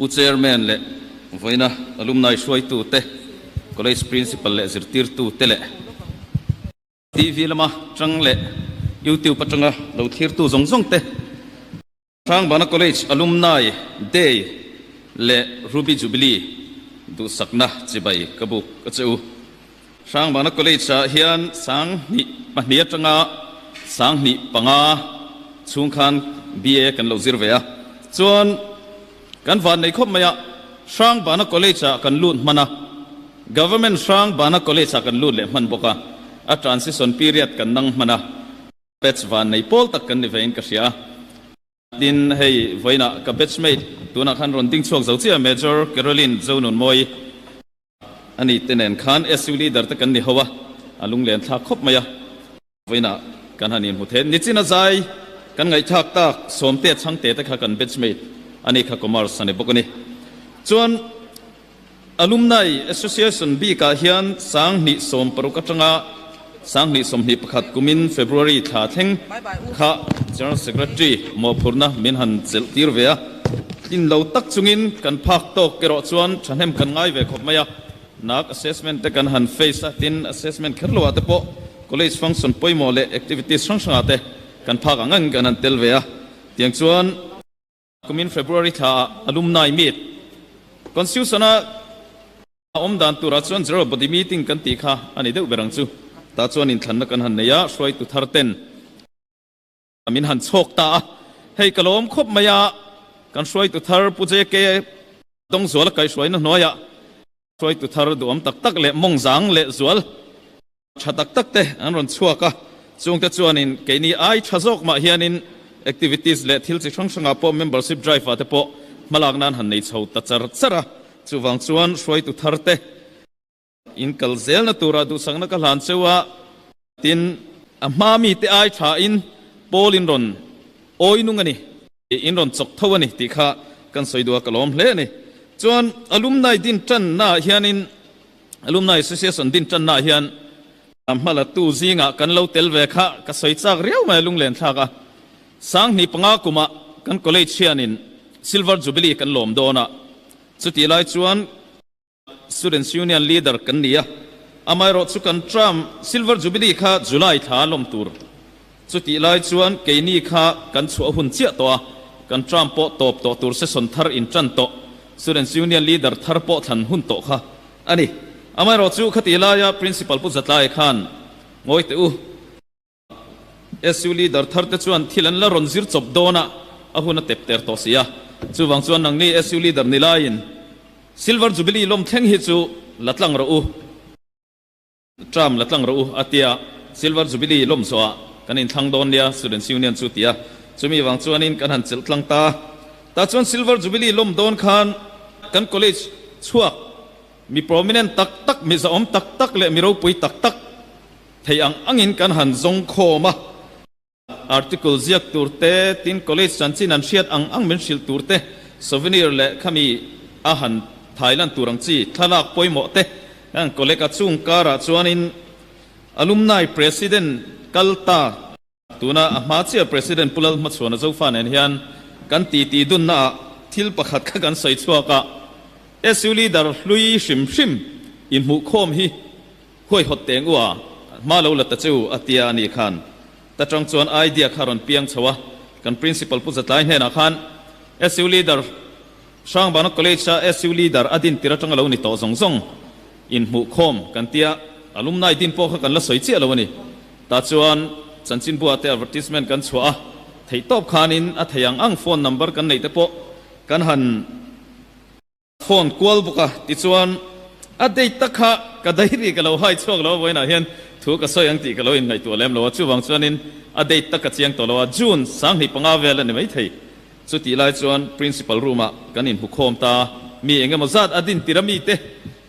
Pu Chairman leh vawiina Alumni hruaitute, College Principal leh zirtirtute leh TV lama tang leh YouTube atanga lo thlirtu zawng zawng te, Hrangbana College Alumni Day leh Ruby Jubilee duhsakna chibai ka buk a che u. Hrangbana College ah hian 2002 atanga 2005 chhung khan BA kan lo zir ve a. Chuan kan van nei khawp mai a, Hrangbana College ah kan lut hman a, Government Hrangbana College ah kan lut leh hman bawk a, a transition period kan nang hman a. Batch van nei pawl tak kan ni vein ka hria. Tin, hei vawiinah ka batchmate tunah khan rawn ding chhuak zo chiah Major Caroline Zonunmawi a ni te nen khan SU leader te kan ni ho a, a lunglen thlak khawp mai a. Vawiinah kan han inhmu thei. Nichina zai kan ngaihthlak tak Sawmte Chhangte te kha kan batchmate a ni kha Commerce a ni bawk a ni. Chuan Alumni Association bikah hian 2016 atanga 2021 kumin February thla thleng kha General Secretary mawhphurhna min han chelh tir ve a. Tlin lo tak chungin kan phak tawk erawh chuan thahnem kan ngai ve khawp mai a. Nak assessment te kan han face a, tin assessment kher loah te pawh college function pawimawh leh activities hrang hrangah te kan phak ang angin kan han tel ve a. Tiang chuan. Kumin February thla ah Alumni Meet Constitution a awm dan turah chuan General Body Meeting kan tih kha a ni deuh ber ang chu. Tah chuan inthlanna kan han nei a, hruaitu thar ten min han chhawk ta a. Hei ka lawm khawp mai a, kan hruaitu thar Pu JK Dawngzuala kaihhruaina hnuaiah hruaitu thar duhawm tak tak leh mawngzang leh zual Tha tak tak te an rawn chhuak a, chungte chuanin keini ai tha zawk mah hianin activities leh thil chi hrang hrangah pawh membership drive ah te pawh hmalak nan han nei chho ta char char a, chuvang chuan hruaitu thar te in kal zelna turah duhsakna ka hlan cheu a, tin a hma mi te ai tha in pawl in rawn awi nung a ni, in rawn chawk tho a ni tih kha kan sawi duh a, ka lawm hle a ni. Chuan alumni din tanna ah hianin Alumni Association din tanna ah hian hmalatu zingah kan lo tel ve kha ka sawi chak riau mai a lunglen thlak a. 2005 kumah kan college hianin Silver Jubilee kan lawm dawn a, chutih lai chuan Students Union Leader kan ni a, amaherawh chu kan term Silver Jubilee kha July thla lawm tur. Chutih lai chuan keini kha kan chhuah hun chiah tawh a, kan term pawh tawp tawh tur session thar in tan tawh, Students Union Leader thar pawh thlan hun tawh kha a ni. Amaherawh chu khatih laia Principal Pu Zatlai khan ngawi teh u. SU Leader thar te chuan thil an la rawn zir chawp dawn a, a hun a tep ter tawh si a. Chuvang chuan nangni SU Leader ni laiin Silver Jubilee lawm thleng hi chu la tlang rawh u. Term la tlang rawh u a tia, Silver Jubilee lawm zawhah kan inthlang dawn nia Students Union chu tia. Chumi vang chuanin kan han chelh tlang ta. Tah chuan Silver Jubilee lawm dawn khan kan college chhuak mi prominent tak tak, mi zahawm tak tak leh mi ropui tak tak thei ang angin kan han zawng khawm a. Article ziak tur te, tin college chanchin an hriat ang ang min hrilh tur te, souvenir leh khami a han thailan tur ang chi thlalak pawimawh te kan collect a. Chung karah chuanin Alumni President kal ta tuna a hma chiah President Pu Lalhmachhuana Zofa nen hian kan titi dunna ah thil pakhat kha kan sawi chhuak a, SU Leader hlui hrim hrim inhmuhkhawm hi Huaihawt teng u a, hma lo la ta che u, a tia a nih khan. Ta tang chuan idea kha rawn piang chho a, kan Principal Pu Zatlai hnenah khan SU Leader, Hrangbana College a SU Leader a din tir atanga lo ni tawh zawng zawng inhmuhkhawm kan tia, alumni din pawh kha kan la sawi chiah lo a ni. Ta chuan chanchinbuah te advertisement kan chhuah a, theihtawp khanin a thei ang ang phone number kan neih te pawh kan han Phone kual bawk a, tichuan a date tak kha ka diary ka lo hai chhuak lo a, vawiinah hian thu ka sawi ang tih ka lo inngaihtuah lem lo a, chuvang chuanin a date tak ka chiang tawh lo a, June 25 vel a ni maithei. Chutih lai chuan Principal room ah kan inhmukhawm ta a, mi eng emaw zat a din tir a mite,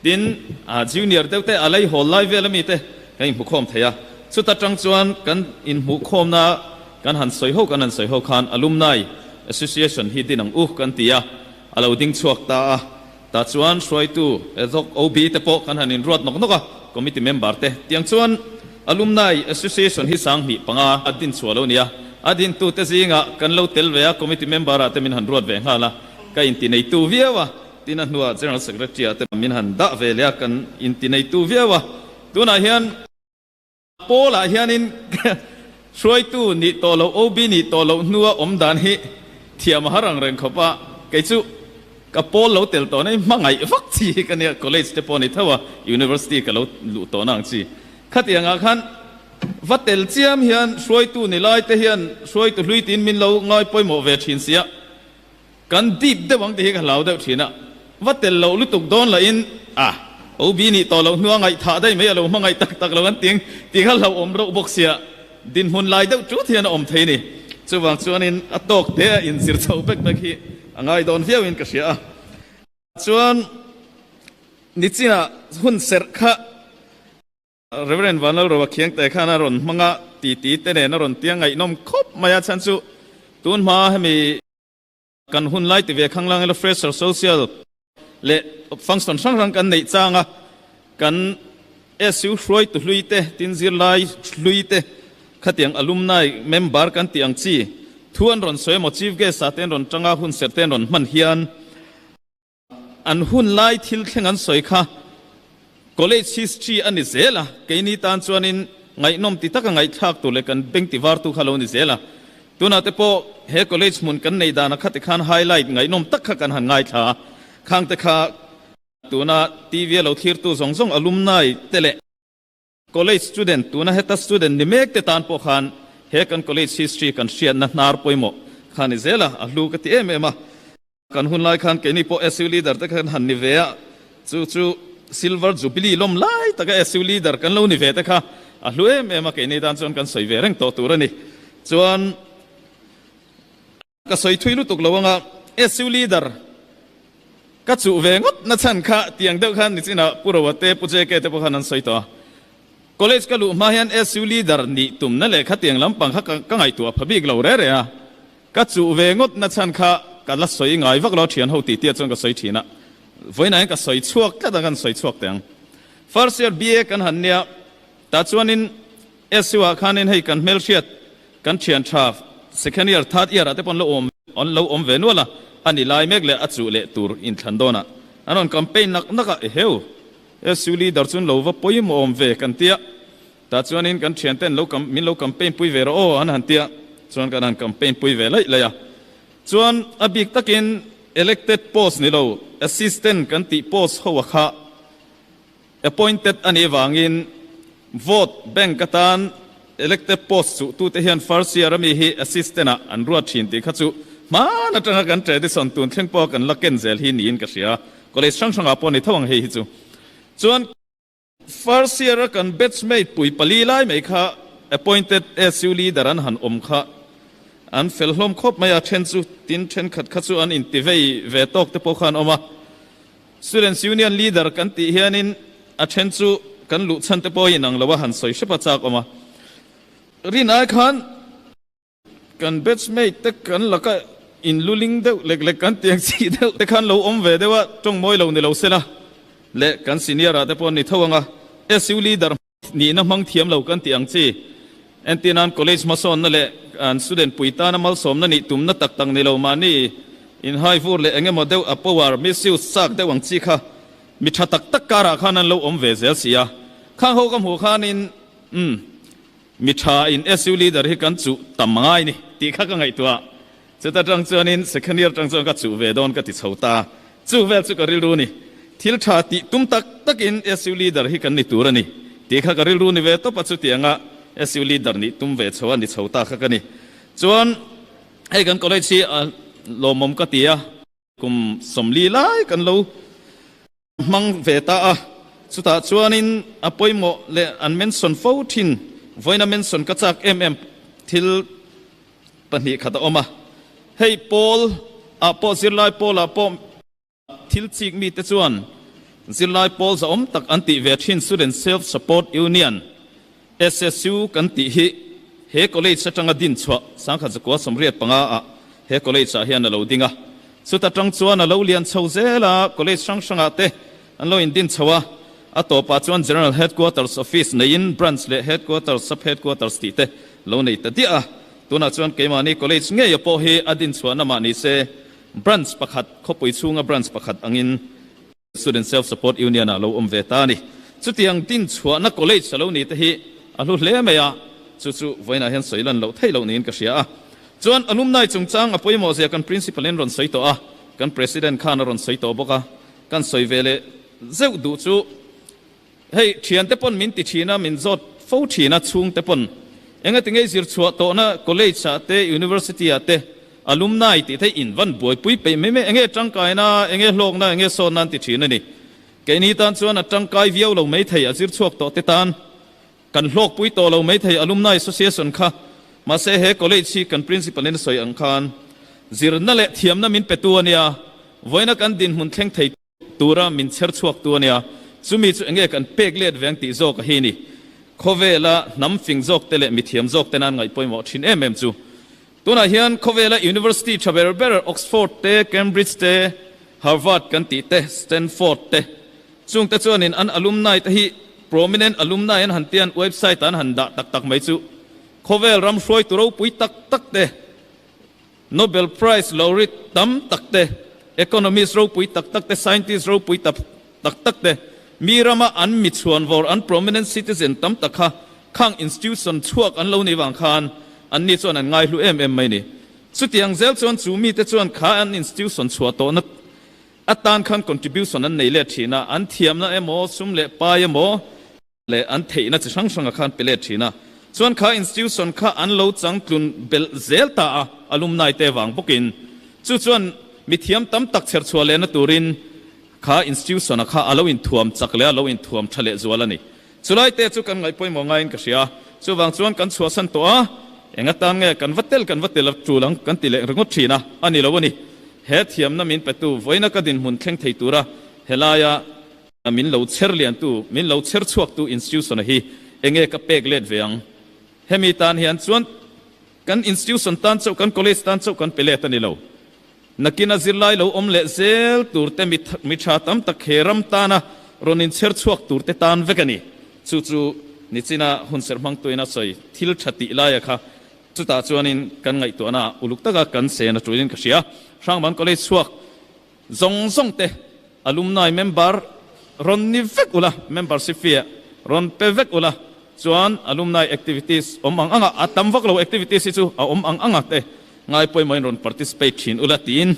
tin a junior deuh te a lei hawl lai vel a mite kan inhmukhawm thei a, chuta tang chuan kan inhmuhkhawmna kan han sawi ho kan han sawi ho khan Alumni Association hi din ang u kan ti a. A lo ding chhuak ta a, tah chuan hruaitu Edhok OB te pawh kan han inruat nawk nawk a, committee member te. Tiang chuan Alumni Association hi 2005 a din chhuah lo nia, a dintute zingah kan lo tel ve a, committee member ah te min han ruat ve nghal a. Ka intineitu viau a, tin a hnuah General Secretary ah te min han dah ve leh a, kan intineitu viau a. Tunah hian Paul ah hianin hruaitu nih tawh loh, OB nih tawh loh hnua awm dan hi thiam a har ang reng khawp a, kei chu ka pawl lo tel tawh na hi hmangaih vak chi hi ka nia, college te pawh ni tho a, university ka lo luh tawh na ang chi. Khatiang ah khan va tel chiam hian hruaitu ni lai te hian hruaitu hlui tiin min lo ngai pawimawh ve thin sia. Kan dip deuh ang tih hi ka hlau deuh thin a, va tel loh lutuk dawn lahin a OB nih tawh loh hnua ngaihthah daih mai a lo hmangaih tak tak lo an ti ang tih kha hlauhawm reuh bawk sia, dinhmun lai deuh tut hian a awm thei ni. Chuvang chuanin a tawk te a inzir chho vek vek hi a ngai dawn viauin ka hria a. Chuan nichinah hun serh kha. Rev. Vanlalroa Khiangte khan a rawn hmang a, titi te nen a rawn tia ngaihnawm khawp mai a, chhan chu tun hma hemi kan hun lai ti ve khang lang ila fresher social leh function hrang hrang kan neih chang a, kan SU hruaitu hlui te, tin zirlai hlui te khatiang alumni member kan tih ang chi thu an rawn sawi emaw chief guest ah te an rawn tang a, hunserh te an rawn hman hian An hun lai thil thleng an sawi kha College history a ni zel a, keini tan chuanin ngaihnawm ti taka ngaihthlak tur leh kan beng ti vartu kha lo ni zel a. Tunah te pawh he college hmun kan nei dana kha tikhan highlight ngaihnawm tak kha kan han ngaithla a, khang te kha tuna TV a lo thlirtu zawng zawng alumni te leh College student, tuna heta student ni mek te tan pawh khan he kan college history kan hriatna hnar pawimawh kha ni zel a, a hlu ka ti em em a. Kan hun lai khan keini pawh SU leader te khan han ni ve a, chu chu Silver Jubilee lawm lai taka SU leader kan lo ni ve te kha a hlu em em a, keini tan chuan kan sawi ve reng tawh tur a ni. Chuan. Ka sawi thui lutuk lo anga SU leader ka chuh ve ngawt na chhan kha tiang deuh khan nichinah Pu Roa te Pu JK te pawh khan an sawi tawh a. College ka luh hma hian SU leader nih tumna leh khatiang lampang kha ka ngaihtuah pha bik lo re re a. Ka chuh ve ngawt na chhan kha ka la sawi ngai vak lo a thian ho tih tih ah chuan ka sawi thin a. Vawiinah hian ka sawi chhuak tlat a kan sawi chhuak teh ang. First year BA kan han nia tah chuanin SU ah khanin hei kan hmelhriat Kan thian tha second year, third year ah te pawh an lo awm an lo awm ve nual a, a ni lai mek leh a chuh leh tur inthlan dawn ah an rawn campaign nak nak a, eheu SU leader chu an lo va pawimawh awm ve kan tia, tah chuanin kan thian ten lo min lo campaign pui ve rawh aw an han tia, chuan kan han campaign pui ve laih laih a, chuan a bik takin elected post ni lo assistant kan tih post ho a kha Appointed a nih vangin vote bank atan elected post chuh tute hian first year ami hi assistant ah an ruat thin tih kha chu hman atanga kan tradition tun thleng pawha kan la ken zel hi niin ka hria. College hrang hrangah pawh ni tho ang hei hi chu. Chuan first year a kan batchmate pui pali lai mai kha appointed SU leader an han awm kha an fel hlawm khawp mai a, then chu tin thenkhat kha chu an intivei ve tawk te pawh kha an awm a. Students Union Leader kan tih hianin a then chu kan luh chhan te pawh in ang lo a han sawi hrep a chak awm a. Rin ai khan kan batchmate te kan laka in luling deuh lek lek kan tiang chih deuh te khan lo awm ve deuh a, tawng mawi lo ni lo sela leh kan senior ah te pawh an ni tho ang a. SU Leader. Nihna hmang thiam lo kan tih ang chi. Entir nan college hmasawnna leh an student pui tana malsawmna nih tumna tak tak ni lo mahni inhai vur leh eng emaw deuh a power misuse chak deuh ang chi kha mi tha tak tak karah khan an lo awm ve zel si a. Khang ho ka hmuh khanin umm mi tha in SU leader hi kan chuh tam ngai ni tih kha ka ngaihtuah. Chuta tang chuanin second year tang chuan ka chuh ve dawn ka ti chho ta. Chu vel chu ka rilru ni. Thil tha tih tum tak takin SU leader hi kan ni tur a ni tih kha ka rilru ni ve tawp a, chutianga SU leader nih tum ve chho a ni chho ta kha ka ni. Chuan hei kan college hi a lawmawm ka ti a, kum 40 lai kan lo hmang ve ta a, chutah chuanin a pawimawh leh an mention fo thin, vawiina mention ka chak em em thil pahnih khat a awm a, hei pawl ah pawh zirlai pawl ah pawh thil chik mite chuan zirlai pawl zahawm tak an tih ve thin Student Self Support Union, SSU, kan tih hi he college atanga din chhuah 1985 ah he college ah hian a lo ding a. Chuta tang chuan a lo lian chho zel a, college hrang hrangah te an lo indin chho a, a tawpah chuan General Headquarters Office neiin Branch leh Headquarters, Sub-Headquarters tih te lo nei ta diah a. Tunah chuan keimahni college ngeia pawh hi a din chhuahna mah ni se. Branch pakhat, khawpui chhunga branch pakhat angin Student Self Support Union ah lo awm ve ta a ni. Chutiang din chhuahna college a lo ni te hi a hlu hle mai a, chu chu vawiinah hian sawi lan loh theih loh niin ka hria a. Chuan alumni chungchang a pawimawh zia kan Principal in rawn sawi tawh a, kan President khan a rawn sawi tawh bawk a, kan sawi ve leh zeuh duh chu Hei, thiante pawn min ti thin a, min zawt fo thin a, chhungte pawn. Engati ngei zir chhuah tawhna college ah te, university ah te alumni tih theih in van buaipui peih mai mai, enge tangkaina, enge hlawkna, enge sawnna an ti thin a ni. Keini tan chuan a tangkai viau lo mai thei, a zir chhuak tawh te tan kan hlawkpui tawh lo mai thei alumni association kha. Mahse he college hi kan principal in a sawi ang khan zirna leh thiamna min pe tu a nia, vawiina kan dinhmun thleng thei tura min chher chhuak tu a nia, chumi chu enge kan pek let veng tih zawk a hi ni. Khawvela hnam fing zawk te leh mithiam zawk te nan ngaih pawimawh thin em em chu. Tunah hian khawvela university tha ber ber Oxford te, Cambridge te, Harvard kan tih te, Stanford te, chung te chuanin an alumni te hi prominent alumni an han tian website ah an han dah tak tak mai chu khawvel ram hruaitu ropui tak tak te, Nobel Prize laureate tam tak te, economist ropui tak tak te, scientist ropui tak tak te, mi rama an mi chhuanvawr, an prominent citizen tam tak kha khang institution chhuak an lo nih vang khan anni chuan an ngaihlu em em mai ni. Chutiang zel chuan chu mite chuan kha an institution chhuah tawhna atan khan contribution an nei let thin a, an thiamna emaw, sum leh pai emaw, leh an theihna chi hrang hranga khan pe let thin a, chuan kha institution kha an lo changtlun belh zel ta a, alumni te vang bawkin chu chuan mithiam tam tak chher chhuah lehna turin kha institution a kha a lo inthuam chak leh a lo inthuam tha leh zual a ni. Chulai te chu kan ngaih pawimawh ngaiin ka hria, chuvang chuan kan chhuahsan tawh a, eng atan nge kan va tel kan va tel a tul ang kan ti leh ringawt thin a, a ni lo a ni. He thiamna min petu vawiina ka dinhmun thleng thei tura helaia Min lo chher liantu, min lo chher chhuaktu institution-a hi enge ka pek let ve ang? Hemi tan hian chuan kan institution tan chauh, kan college tan chauh kan pe let a ni lo. Nakina zirlai lo awm leh zel turte mi tha tam tak he ram tana rawn inchher chhuak turte tan vek a ni. Chu chu nichina hunserh hmangtuin a sawi thil tha tih laia kha chutah chuanin kan ngaihtuahna uluk taka kan sen a tuin ka hria. Hrangban College chhuak Zawng zawng te alumni member rawn ni vek ula, membership fee ah rawn pe vek ula, chuan alumni activities awm ang anga a tam vak lo activities hi chu a awm ang anga te ngai pawimawhin rawn participate thin ula tiin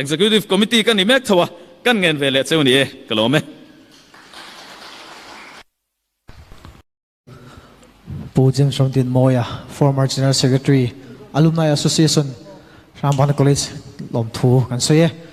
Executive Committee ka ni mek tho a, kan ngen ve leh cheu ni e, ka lawm e. Pu James Ramdinmawia, former General Secretary, Alumni Association, Ramban College lawmthu kan sawi e.